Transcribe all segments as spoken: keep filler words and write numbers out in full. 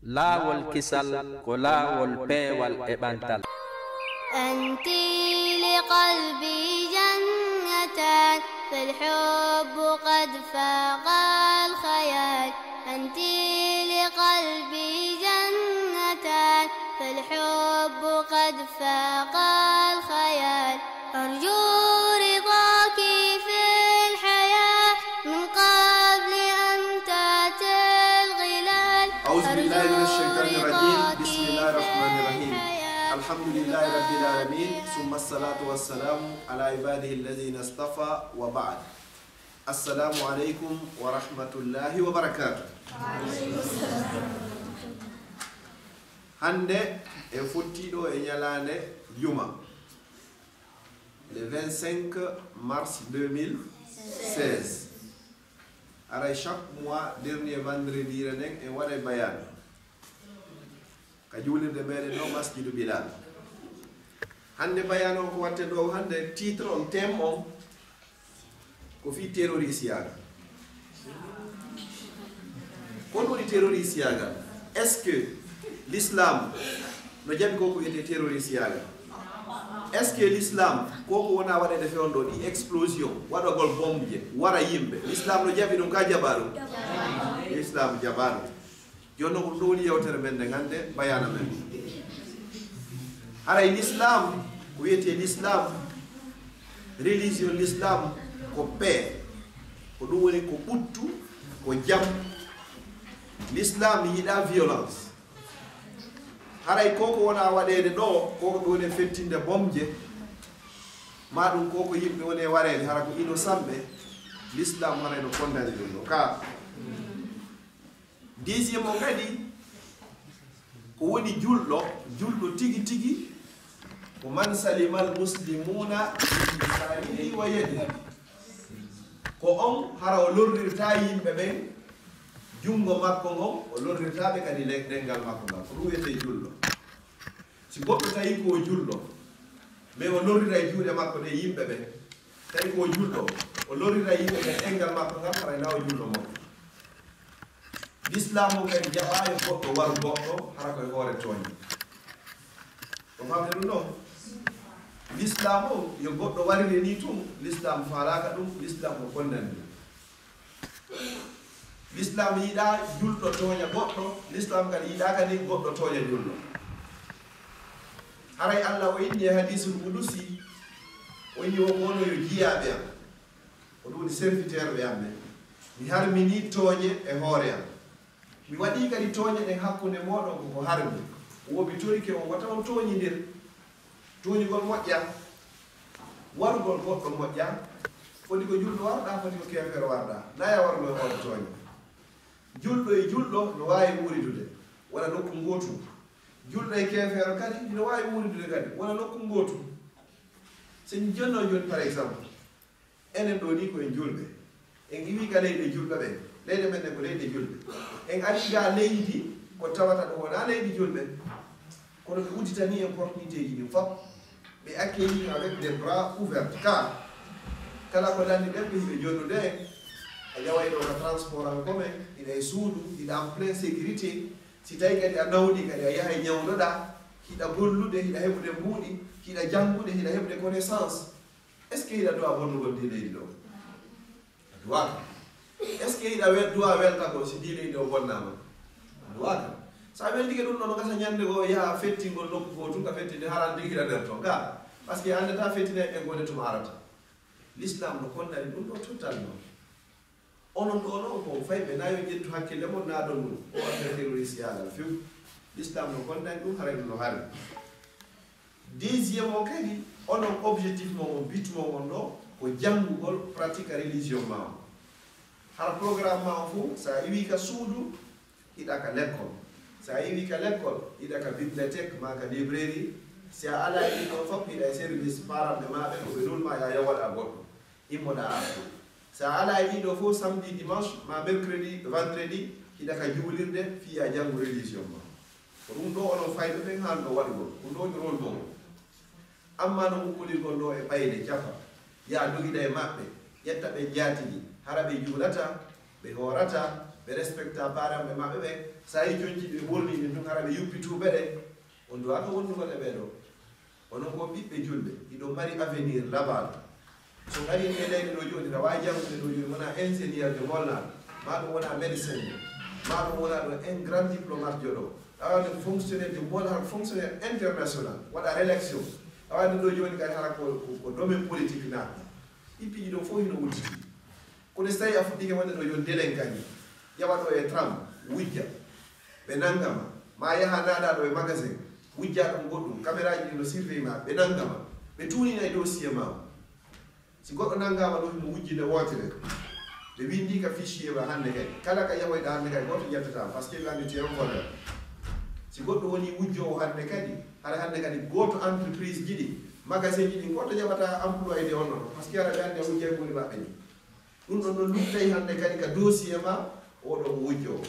Laawol kisal ko laawol peewal e ɓantal. أنت لقلبي جنتان، فالحب قد فاق الخيال. أنت لقلبي جنتان، فالحب قد فاق الخيال. أرجو رضاك في الحياة من قبل أن تأتي الغلال. أعوذ بالله من الشيطان الرجيم. بسم الله الرحمن الرحيم. الحمد لله رب العالمين، ثم الصلاة والسلام على عباده الذين اصطفى وبعد. السلام عليكم ورحمة الله وبركاته. Hannde en fottii ɗo e ñalaande juma, le vingt-cinq mars deux mille seize. Aray, chaque mois, dernier vendredi, enen en waɗay bayaan. Ka juulirde meɗen ɗo, Masjidu Bilal. Hannde bayaan on ko watte ɗo hannde, titre on, thème on, ko fii terroriste yaagal. Ko ɗum woni terroriste yaagal? Est-ce que l'islam no jaɓi ko ko wiyetee terroriste yaagal? Est-ce que l'islam ko ko wona waɗeede fewndo ɗi explosion, waɗagol bombe, wara yimɓe? L'islam no jaɓi ɗum ka jaɓa ɗum? L'islam jaɓa ɗum. Jooni noon, ko ɗum ɗo woni yewtere men nde hannde, bayaana men. Haray l'islam, ko wiyetee l'islam, religion l'islam ko paix, ko ɗum woni ko ɓuttu, ko jam. L'islam yiɗa violence. Haray ko ko wona waɗeede ɗo, ko ko ɗum woni fettinde bomje, ma ɗum ko ko yimɓe woni e wareede, hara ko innocent ɓe, l'islam haray no kondani ɗum ɗo ka. Dixième o kadi, ko woni julɗo, julɗo tigi tigi, ko man salimal muslimuna min lisanihi wa yadihi. Ko on hara o lorrirta yimɓe ɓen, junngo makko ngon, o lorrirta ɓe kadi le-, ɗenngal makko ngal. Ko ɗum wiyetee julɗo. Si goɗɗo tawi ko o julɗo, mais o lorrira e juuɗe makko ɗe yimɓe ɓen, tawi ko o julɗo, o lorrira e yimɓe ɓen ɗenngal makko ngal, haray na o julɗo moƴƴo. L'islam o kadi jaɓaayi goɗɗo waru goɗɗo, hara ko e hoore tooñe. Ko famɗe ɗum ɗon? L'islam o, yo goɗɗo warire ni tun, l'islam faalaaka ɗum, l'islam ko konnani ɗum. L'islam yiɗaa julɗo tooña goɗɗo, l'islam kadi yiɗaa kadi goɗɗo tooña julɗo. Haray Allah o inni e hadiisul qudusi, o inni, "O kono yo jiyaaɓe am, ko ɗum woni serviteur ɓe am ɓen. Mi harmini tooñe e hoore am. Mi waɗi kadi tooñe ɗen hakkunde mooɗon ko ko harmi. Wo mi torike on, wata on tooñindir." Tooñugol moƴƴa, warugol goɗɗo moƴƴa. Foti ko julɗo warɗa, foti ko keefeero warɗa. Na ya warugol hoore tooñe. Julɗo e julɗo no waawi wuuridude wona nokku ngootu. Julɗo e keefeero kadi no waawi wuuridude kadi wona nokku ngootu. So en jonnoo jooni, par exemple, enen ɗoo nii ko en julɓe. En iwii ka leyɗe julɓe ɓen. Leyɗe men ɗen ko leyɗe julɓe. En arii ga leydi ko tawata ko wonaa leydi julɓe. Kono ɓe udditanii en portniteeji ɗin fof. Ɓe accueillir avec des bras ouverts. Ka kala ko lanni ɓen, ɓe hiɓe jonnude en. A ƴaway ɗo ka transport an komen, hiɗa e suudu, hiɗa en plein sécurité. Si tawi kadi a nawni kadi, a yahay ñawdoɗaa, hiɗa gollude, hiɗa heɓude mbuuɗi, hiɗa janngude, hiɗa heɓude connaissance. Est-ce que hiɗa duwa bonnugol ndi leydi ɗo? A duwaaka. Est-ce que hiɗa wel-, duwa weltagol si ndi leydi o bonnaama? A duwaaka. So a weltike ɗum ɗo, no gasa ñande goo yaha fettingol nokku goo tun, ka fettinde haran tigi hiɗa nder ton. Ka, parce que a anndataa fettinay ɓen goo nde tuma arata. L'islam no konnani ɗum ɗo totalement. Onon ɗo noon ko fayɓe, na yo ƴettu hakkille mon, na ɗon ɗum. O affaire terroriste yaagal few. L'islam no konnani ɗum, haray ɗum no hari. Deuxième o kadi, onon objectif mon on, but mon on ɗo, ko janngugol pratique religion ma on. Hara programme ma on fof, so a iwii ka suudu, hiɗa ka lekkol. So a iwii ka lekkol, hiɗa ka bibliothèque ma ka librairie. Si a alaa e ɗiɗo fof, hiɗa e service parent ɓe ma ɓe, ko ɓe nulma ya yowoɗa goɗɗo. Immoɗa artu. So a alaa e ɗiɗo fof, samedi, dimanche, ma mercredi, vendredi, hiɗa ka juulirde, fii ya janngu religion ma. Ko ɗum ɗo onon fayɓe ɓen haani ɗo waɗugol. Ɗum ɗo woni rôle mon. Amma no muɓɓodirgol ɗo e ɓayde, cafa, ya dogida e maɓɓe, ƴetta ɓe njaatigi, hara ɓe juulata, ɓe hoorata, ɓe respecta paranɓe maɓɓe ɓen, Sa yi jonji ɓe ɓorni ɗin tun, hara ɓe yuppi tuuɓe ɗe. On duwaka wonnugol e ɓee ɗoo. Onon ko ɓiɓɓe julɓe, hiɗon mari avenir labaaɗo. So ngari e leydi ɗoo jooni, aɗa waawi janngude ɗoo jooni, wona ingénieur de molnaɗo, maa ɗum wona médecin de, maa ɗum wona ɗo un grand diplomate joɗo, awa ɗum fonctionnaire de mol, hara fonctionnaire international, waɗa réélection. Awa ɗum ɗoo jooni kadi hara ko, ko, ko domaine politique na. Ɗi piiji ɗon fof hino udditi. Kono so tawi a fuɗɗike wonde ɗo yo délinquant, yawa ɗo e tram, wujja, ɓe nanngama, ma yaha naaɗa ɗo e magasin, wujja ɗon goɗɗum, caméraji ɗi no surveille ma, ɓe nanngama, ɓe tuunina e dossier ma. Si goɗɗo nanngama ɗo himo wujji nde wootere, ɓe winndi ka fichier ma hannde kadi, kala ka yahoyɗa hannde kadi, gooto ƴettata, parce que ɓe anndi tu es un voleur. Si goɗɗo woni wujjoowo hannde kadi, hara hannde kadi gooto entreprise ji ɗi, magasin ji ɗi, gooto jaɓata employé de on ɗon, parce que hara ɓe anndi a wujjay buuri maɓɓe ni. Ɗum ɗon ɗon luttay hannde kadi ka dossier ma, oɗo mo wujjoowo.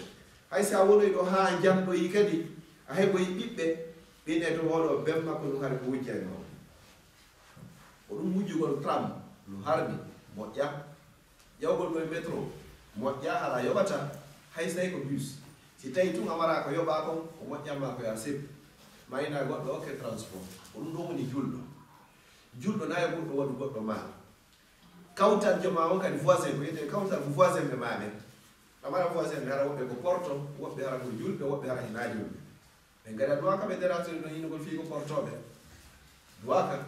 Hay si a wonoy ɗo haa njanɗoyi kadi, a heɓoyi ɓiɓɓe, ɓe ne to oɗo ben makko ɗum hari ko wujjay ma. Ko ɗum wujjugol tram no harmi, moƴƴa. Ƴawgol ɗo e métro, moƴƴa, hara yoɓata, hay si tawi ko bus. Si tawi tun a mara ko yoɓa kon, ko moƴƴan ma ko ya sep. Ma ina goɗɗo okke transport. Ko ɗum ɗon woni julɗo. Julɗo na e goɗɗo waɗu goɗɗo ma. Kawtal joma on kadi voisin, ko wiyetee kawtal ko voisin ɓe ma ɓen. A mara voisin ɓe hara woɓɓe ko Porto, woɓɓe hara ko julɓe, woɓɓe hara hina julɓe. Ɓe ngari a duwaka ɓe déranger no hinugol fii ko Portoɓe. Duwaka.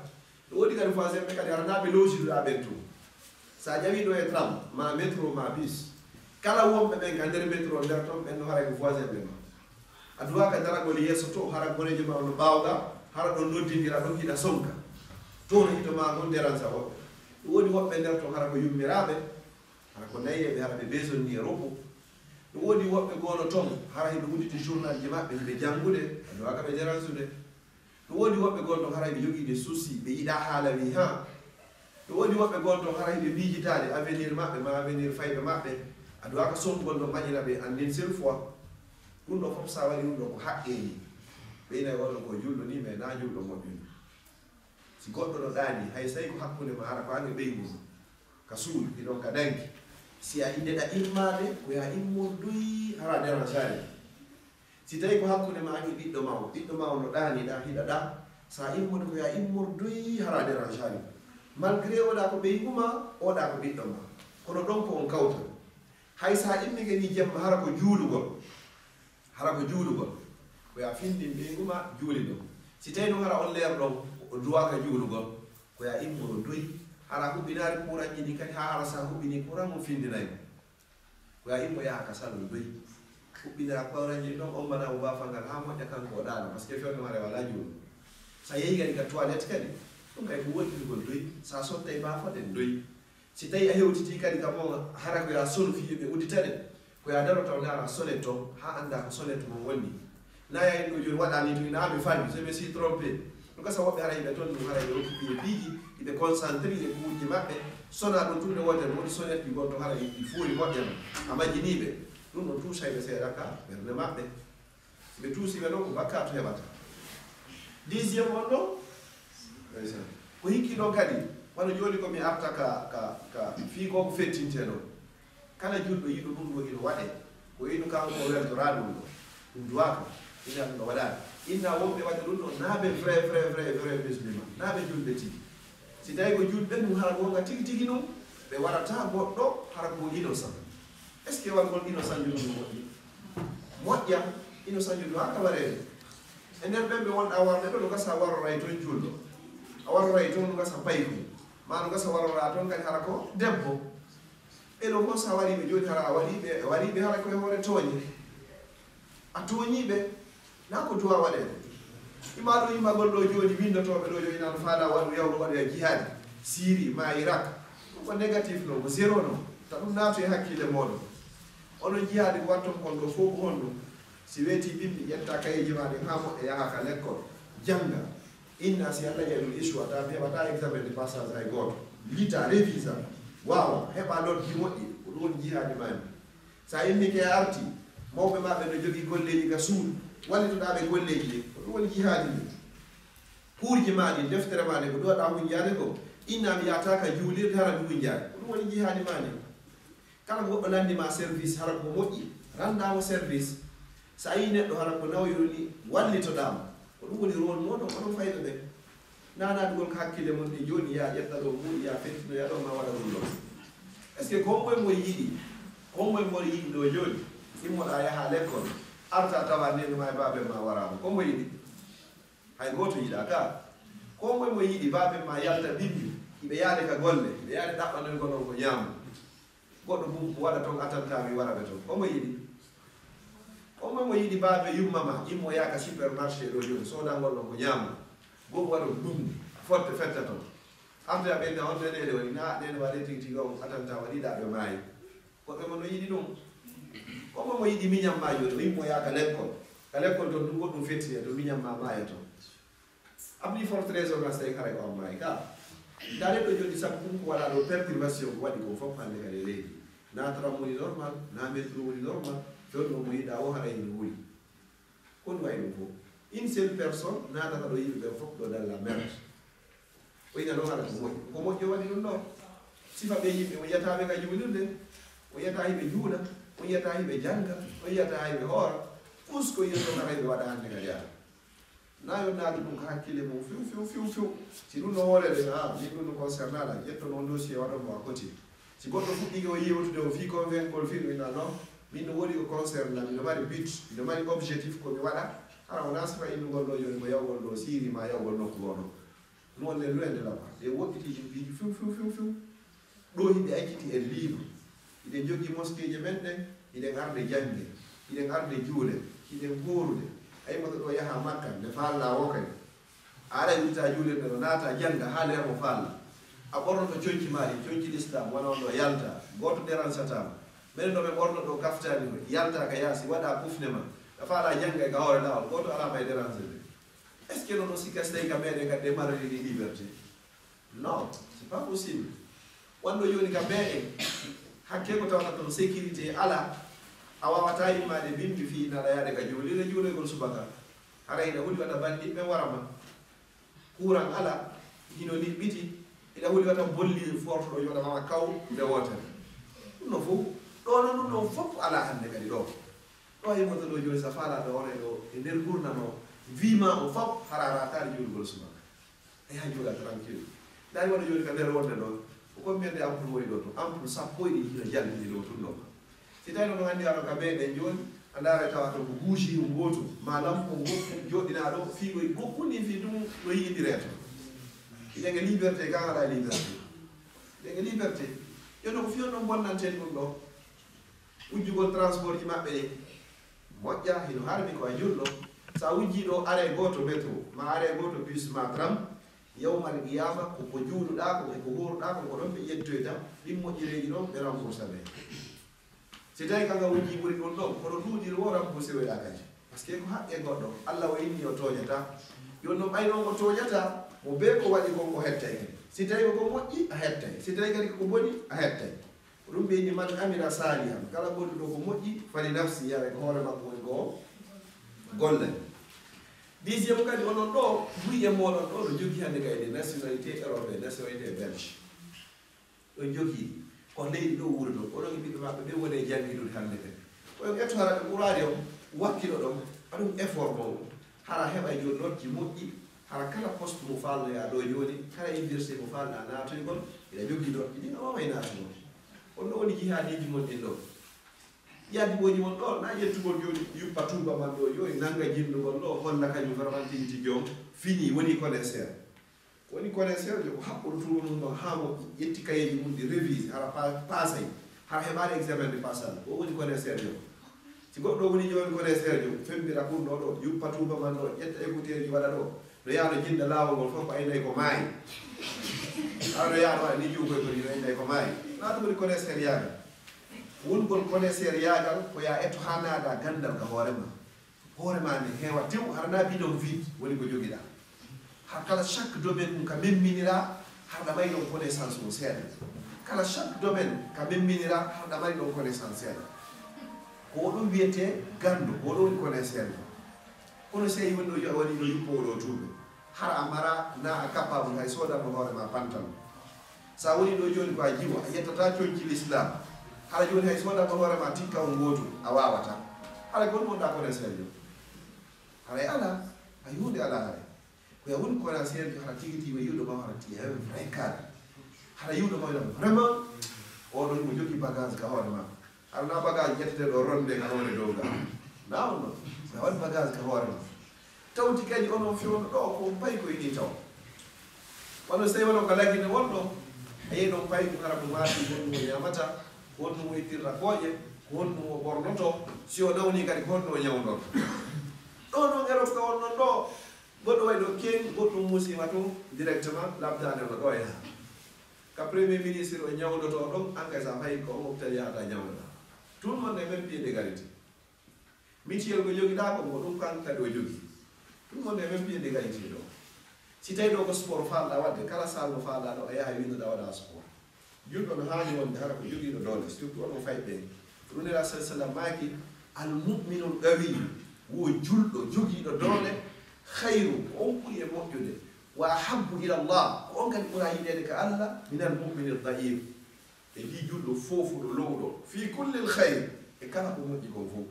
No woodi kadi voisin ɓe kadi hara na ɓe loge ɗuɗa ɓen tun. Sa ƴawi ɗo e tram, ma métro, ma bus. Kala wonɓe ɓen ka nder métro nder ton, ɓen no haray ko voisin ɓe ma. A duwaka daragol yeeso to, hara goreejo ma no ɓaawo ga, hara ɗon noddindira ɗon hiɗa sonka. To no hito ma ngon dérange woɓɓe. Ɗum woodi woɓɓe nder ton hara ko yummiraaɓe, hara ko nayeeɓe, hara ɓe besoin ni e repos. Ɗum woodi woɓɓe goo no ton, hara hiɓe udditi journal ji maɓɓe, hiɓe janngude, a duwaka ɓe dérange ude. Ɗum woodi woɓɓe goo ton hara hiɓe jogii des soucis, ɓe yiɗaa haala wi ha. Ɗum woodi woɓɓe goo ton hara hiɓe miijitaade avenir maɓɓe, ma avenir fayɓe maɓɓe. A duwaka sombugol ɗon maƴina ɓe en une seule fois. Ɗum ɗo fof sa waɗi ɗum ɗo ko haqqeeji. Ɓeyna e oɗo ko julɗo ni, mais na julɗo moƴƴo ni. Si goɗɗo no ɗaani, hay so tawi ko hakkunde ma hara ko an e ɓeyngu ma. Ka suudu, hiɗon ka danki. Si a indeɗa immaade, ko ya immorduy hara dérange ani. Si tawi ko hakkunde ma e ɓiɗɗo ma o, ɓiɗɗo ma o no ɗaani ɗa, hiɗa ɗa, sa immude ko ya immorduy hara dérange ani. Malgré oɗa ko ɓeyngu ma, oɗa ko ɓiɗɗo ma. Kono ɗon ko on kawtal. Hay sa immike ni jemma hara ko juulugol. Hara ko juulugol. Ko ya findin ɓeyngu ma juuli ɗon. Si tawi ɗum hara on leer ɗon, o duwaka juulugol. Ko ya immo o doy. Hara huɓɓinaari kuranji ɗin kadi ha hara sa huɓɓini kuran mo findinay mo. Ko ya immo yaha ka salon doy. Huɓɓinira kuranji ɗin ɗon, on mbana mo baafal ngal ha moƴƴa kanko o ɗaana. Parce que fewndo hara wala juulu. Sa yehi kadi ka toilette kadi, ɗum kay ko woɗɗirgol doy. Sa sottay baafa ɗen doy. Si tawi a hewtitii kadi ka mon, hara ko ya sonu fii yo ɓe udditane, ko ya daro taw ndaara sonnet ton, haa anndaa ko sonnet mon wonni. Na ya en ɗo jooni waɗa ni to ina ami falmi, je me suis trompé. No gasa woɓɓe hara yiɓe ton, ɗum hara yiɓe occupé e piiji, yiɓe concentré e kuuji maɓɓe. Sona ɗum tun nde wootere, woni sonnet ɗi gon to hara ɗi fuuri moƴƴano. A majjinii ɓe. Ɗum ɗon tuusay ɓe seeɗa ka ɓernde maɓɓe. Si ɓe tuusiiɓe ɗon, ko bakkaatu heɓata. Dixième on ɗon, ko hikki ɗon kadi, wano jooni ko mi arta ka, ka, ka fii ko ko fettinte ɗon. Kala julɗo yiɗo ɗum ɗo ino waɗe, ko ino kanko o weltoraa ɗum ɗo. Ɗum duwaaka, ina ɗum ɗo waɗaani. Inna wonɓe waɗde ɗum ɗo, naa ɓe vrai, vrai, vrai, vrai musulman, naa ɓe julɓe tigi. Si tawi ko julɓe ɗum, hara goonga tigi tigi ɗum, ɓe waɗata goɗɗo, hara ko innocent. Est-ce que wargol innocent ɗum ɗum moƴƴi? Moƴƴa, innocent ɗum haa kabareede. E nder ɓen ɓe wonɗa warde ɗo, no gasa waroray toon julɗo. A waroray toon no gasa payku. Ma no gasa warora toon kadi hara ko debbo. Ɓe ɗo fof sa wari ɓe jooni hara a waɗi ɓe, a wari ɓe hara koye hoore tooñe. A tooñii ɓe, na ko duwa waɗeede. Ima ɗo immagol ɗo jooni winndotooɓe ɗo jooni nano faala waɗu yawru waɗoya jihaadi. Siri ma Irak. Ɗum ko négatif no, ko zéro no. Ta ɗum naatu e hakkille mooɗon. Onon jihaadi ko watton kon ɗo fof ko honɗum? Si weeti bimbi ƴetta kayeji ma ɗin ha moƴƴa yaha ka lekkol. Jannga. Inna si Allah jaɓi ɗum échoua ta, mi heɓata examen de passage hay gooto. Lita, révisa. Waawa, heɓa noddi moƴƴi. Ko ɗum woni jihaadi ma ni. Sa immike a arti, mawɓe ma ɓe no jogii golleeji ka suudu, wallitoɗaa ɓe golleeji ɗin. Ko ɗum woni jihaadi ndin. Kuurji ma ɗin, deftere ma ɗen, ko ɗum waɗa hunjaade ko. Inna mi yahata ka juulirde hara mi hunjaade. Ko ɗum woni jihaadi ma ndin. Kala ko goɗɗo lanndi ma service, hara ko moƴƴi, ranndaa mo service. So a yii neɗɗo hara ko nawiro ni, wallitoɗaama. Ko ɗum woni rôle mooɗon, onon fayɓe ɓen. Naanaɗugol ko hakkille mon ɗi jooni, ya ƴetta ɗo mbuuɗi, ya fettinoya ɗo, ma waɗa ɗum ɗo. Est-ce que ko moye mo yiɗi? Ko moye mo yiɗi ɗo jooni? Immoɗaa yaha lekkol, arta tawa nenu ma e baaben ma waraama. Ko mo yiɗi? Hay gooto yiɗaa ka. Ko moye mo yiɗi baaben ma yalta bimbi, hiɓe yaade ka golle, hiɓe yaade ɗaɓɓanoygol on ko ñaamo. Goɗɗo mum waɗa toon attentat, mi wara ɓe toon. Omo yiɗi. Omo mo yiɗi baabe yumma ma, immo yaaka supermarché ɗo jooni, soodangol ɗon ko ñaamo. Goomu waɗo ɗum, fotte fetta toon. Arde a ɓeyda on nene ɗe waɗi, na nene waɗe tigi tigi on attentat waɗi ɗa ɓe maayi. Goɗɗo mo no yiɗi ɗum. Omo mo yiɗi miñam ma jooni, o immo yaaka lekkol. Ka lekkol toon ɗum goɗɗum fettine, to miñam ma maayo toon. Abdi fortress o nasta e kara ko amma e ka. Nda neɗɗo joni sabu ɗum ko waɗa ɗo perturbation ko waɗi ko fof hande kadi e leydi. Na tram woni normal, na métro woni normal, fewndo mo yiɗa o haray no woni. Ko ɗum wayi ɗum fof. Une seule personne naatata ɗo yimɓe ɓen fof ɗo dans la merde. O ina ɗo haɗa ko moƴƴi. Ko moƴƴo waɗi ɗum ɗo. Sifa ɓe yimɓe, o yiyata ɓe ka juulirde, o yiyata hiɓe juula, o yiyata hiɓe jannga, o yiyata hiɓe hoora. Tous ko yiyata haray ɓe waɗa hande kadi ara. Na yo naatu ɗum ko hakkille mum fiw, fiw, fiw, fiw. Si ɗum no hoolede, ha, min ɗum no concerne ala, ƴetton on dossier waɗon mo a koti. Si goɗɗo fuɗɗike o yewtude o fii convaincre fii ɗum ina non, min no woni ko concerne la, miɗo mari but, miɗo mari objectif ko mi waɗa, hara wona sifa innugol ɗo jooni ko yawgol ɗo Siri ma yawgol nokku goɗɗo. Ɗum wonde loin de là-bas. Ɗe woɗɗiti ɗin piiji fiw, fiw, fiw, fiw. Ɗo hiɓe acciti en libre. Hiɗen jogii moskeeje men ɗen, hiɗen arde jannge, hiɗen arde juule, hiɗen hoorude. A yimoto ɗo yaha Makka, nde faalla o kadi. A aray wurta juulirde ɗo, naata jannga haa leer mo faalla. A ɓornoto conci maa ɗin, conci l'islam, wona on ɗo yalta, gooto dérange-ata ma. Minen ɗo ɓe ɓorno ɗo kaftaani ko, yalta ka yaasi, waɗa kufne ma. Ka faala jannga e ka hoore laawol, gooto alaa ma e dérange ɓe. Est-ce que noon o sikka si tawi ka meɗen kadi ɗe marani ɗi liberté? Non, c'est pas possible. Wonɗo jooni ka meɗen, hakke ko tawata toon sécurité alaa, a waawata immaade bimbi fii naɗa yaade ka juulirde juuloygol subaka. Haray ina huli wata bandiɓe wara ma. Kuuran alaa, hino niɓɓiti, ina huli wata bolli forto ɗo joɗa ma kaw nde wootere. Ɗum no fof, ɗo no ɗum ɗon fof alaa hannde kadi ɗo. Ɗo hay moto ɗo jooni sa faala ɗo wona ɗo e nder gurdam o, vie ma o fof hara a raataali juulugol subaka. E ha jooɗa tranquille. Nda waɗa joni ka nder wonde ɗon. Ko combien de ampoule woni ɗo to? Ampoule sappo e ɗiɗi hino jalbini ɗo tun ɗon. Si tawi noon anndi aɗo ka meɗen joni, a ndaara tawa to ko bougie on gooto, ma lampe on gooto, joɗɗinaa ɗo, fii ɗo e goɗɗum ni fii ɗum no yiɗindire to. Hiɗen e liberté, kan alaa liberté. Hiɗen e liberté. Jooni ko fii on ɗon bonnanten ɗum ɗo. Wujjugol transport ji maɓɓe ɗin. Moƴƴa, hino harmi ko a julɗo. Sa wujjii ɗo arrêt gooto métro, ma arrêt gooto bus, ma tram, yawmal qiyama, ko ko juuluɗaa kon, e ko hooruɗaa kon, ko ɗon ɓe ƴettoyta ɗin moƴƴereeji ɗon, ɓe remboursa ɓe. Si tawi kanga wujjii ɓuri ɗum ɗon, kono duuɗiri wo rembourse weɗaa kadi. Parce que ko haqqe goɗɗo, Allah o inni o tooñataa. Jooni non ɓay non o tooñataa, mo bee ko waɗi kon o hettay kadi. Si tawi ko moƴƴi, a hettay. Si tawi kadi ko boni, a hettay. Ko ɗum ɓe inni, "Man amila salihan," kala gonɗo ɗo ko moƴƴi, "fali nafsi," yara ko hoore makko woni ko golle. Dixième kadi, onon ɗo, buy e moɗon ɗo, no jogii hannde kay ɗe nationalité européenne, nationalité belge. Ɗo jogii ko leydi ɗo wuuri ɗo, onon e ɓiɓɓe maɓɓe ɓe woni e janngidude hannde kadi. Ko en etto hara ɓe ɓuraade on, wakkilo ɗon, waɗum effort mawɗo. Hara heɓa e jooni nodji moƴƴi, hara kala poste mo faalnoyaa ɗo jooni, kala université mo faalɗaa naatoygol, ina jogii nodji ɗin, a waaway naatugol. On ɗo woni jihaadiiji mon ɗin ɗo. Yaddi ɓooji mon ɗo, na ƴettugol jooni, yuppa tuuba man ɗo jooni, nannga jinndugol ɗo, holla kañum vraiment tigi tigi on, fini, woni connaisseur. Woni connaisseur jo, ko haɓɓude tuuba mum ɗon, haa moƴƴi, ƴetti kayeeji mum ɗi révise, hara pa-, paasay, hara heɓaade examen de passage, o woni connaisseur jo. Si goɗɗo woni jooni connaisseur jo, femmbira kun ɗo ɗo, yuppa tuuba man ɗo, ƴetta écouteur ji waɗa ɗo, no yaano jinnda laawol ngol fof ko aynay ko maayi. Awa no yaano waɗa ni juukoy ko ni aynay ko maayi. Naa ɗum woni connaisseur yaagal. Wongol connaisseur yaagal ko ya etto haa naada ganndal ka hoore ma. Hoore ma nde heewa tew, hara na bidon vide woni ko jogiɗaa. Har kala chaque domaine mum ka memminiraa, harɗa may ɗon connaissance mum seeɗa. Kala chaque domaine ka memminiraa, harɗa may ɗon connaissance seeɗa. Ko ɗum wiyetee ganndo, ko ɗum woni connaisseur. Kono si a woni ɗo, a waɗi ɗo yuppo ɗo tuuɓe. Hara a mara, na a capable hay soodama hoore ma pantalon. Sa woni ɗo jooni ko a jiwo, a yettata conci l'islam. Hara jooni hay soodama hoore ma tikka on gooto, a waawata. Haray ko honɗum wonɗaa connaisseur jo? Haray alaa, hay huunde alaa haray. Ko ya woni connaisseur jo, hara tigi tigi yiwɗo ma, hara ti un vrai cadre. Hara yiwɗo ma wiyata vraiment, oɗo himo jogii bagage ka hoore makko. Hara na bagage ƴetteteeɗo ronde ka hoore dow ga. Na on non. Sa waɗi bagage ka hoore makko. Tawti kadi onon fewndo ɗo ko pay ko yiɗi taw. Wano so tawi wano ko lagine wonɗo, a yehi ɗon pay ko hara ko maati, ko honɗum o ñaamata, ko honɗum o ittirta kooƴe, ko honɗum o ɓornoto, si o nawni kadi ko honɗum o ñawnorto. Ɗo noon Europe ka wonnon ɗo, goɗɗo waɗi ɗo ken, goɗɗum musiima to directement, labtaade no ɗo e haa. Ka premier ministre o ñawdoto ɗon, an kay sa fayi ko o hôpital yahata ñawdoɗa. Tout le monde n'est même pied d'égalité. Mutuelle ko jogiɗaa ko, ko ɗum kan kadi o jogii. Ɗum wonde e même pied d'égalité ɗo. Si tawi ɗo ko sport faalɗaa waɗde, kala salle mo faalɗaa ɗo, a yaha windoɗaa waɗa sport. Julɗo no haani wonde hara ko jogiiɗo doole, surtout oɗo fay ɓe. Ɗum nela sallallahu alaihi wasallam maaki, "Al mu'minul qawi, wo julɗo jogiiɗo doole, khayru, ko on ɓuri e moƴƴude, wa ahabbu ila Allah, ko on kadi ɓura yiɗeede ka Allah, minal mu'minid da'if." Ɓe mbii julɗo foofuɗo lowɗo fii kullil khayr, e kala ko moƴƴi kon fof.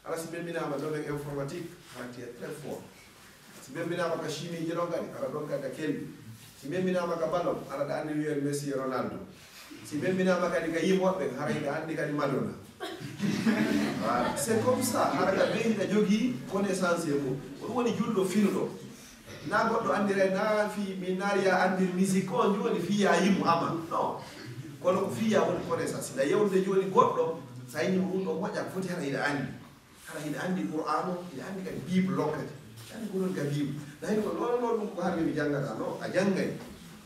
Hara si memminaama domaine informatique, hara tu es très fort. Si memminaama ka chimie ji ɗon kadi, hara ɗon kadi a kelɗi. Si memminaama ka ballon, hara ɗa anndi Lionel Messi e Ronaldo. Si memminaama kadi ka yimooɓe, hara hiɗa anndi kadi Madonna. Voilà. C'est comme ça, hara ka ɓe hiɗa jogii connaissance e mum. Ko ɗum woni julɗo finuɗo. Na goɗɗo anndira na fii, min naari ya anndir musique on jooni fii ya yimu ama. Non. Kono ko fii ya woni connaissance. Hiɗa yewtude jooni goɗɗo, sa inni mo ɗum ɗo moƴƴa, ko foti hara hiɗa anndi. Hara hiɗa anndi Qur'an o, hiɗa anndi kadi Bible on kadi. Hiɗa anndi ko woni ka Bible. Na hino ko non, non, ɗum ko hara mi janngata, non, a janngay.